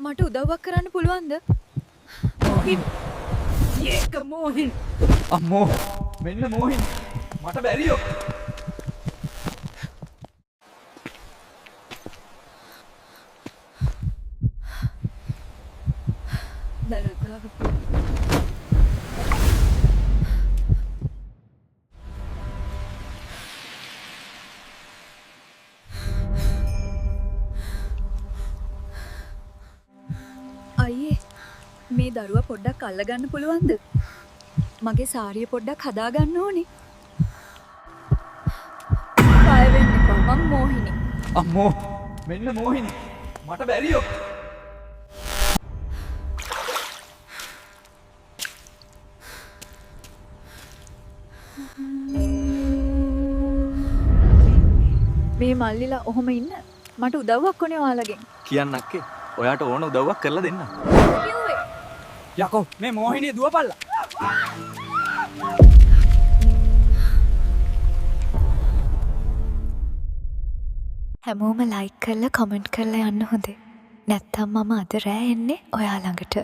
මට උදව්වක් කරන්න පුළුවන්ද? මෝහින්, ඒක මෝහින්. අම්මෝ, මෙන්න මෝහින්. මට බැරියෝ. අයියේ, මේ දරුවා පොඩ්ඩක් අල්ලගන්න පුළුවන්ද? මගේ සාරිය පොඩ්ඩක් හදාගන්න ඕනේ. බය වෙන්න එපා, මං මෝහිනි. අම්මෝ, මෙන්න මෝහිනි. මට බැරියෝ. මේ මල්ලිලා ඔහොම ඉන්න. මට උදව්වක් ඕනේ ඔයාලගෙන්. කියන්න අක්කේ, ඔයාට ඕන උදව්වක් කරලා දෙන්න. කිව්වේ. යකෝ, මේ මෝහිනිය දුවපල්ලා. හැමෝම ලයික් කරලා කමෙන්ට් කරලා යන්න හොඳේ. නැත්තම් මම අද රෑ එන්නේ ඔයා ළඟට.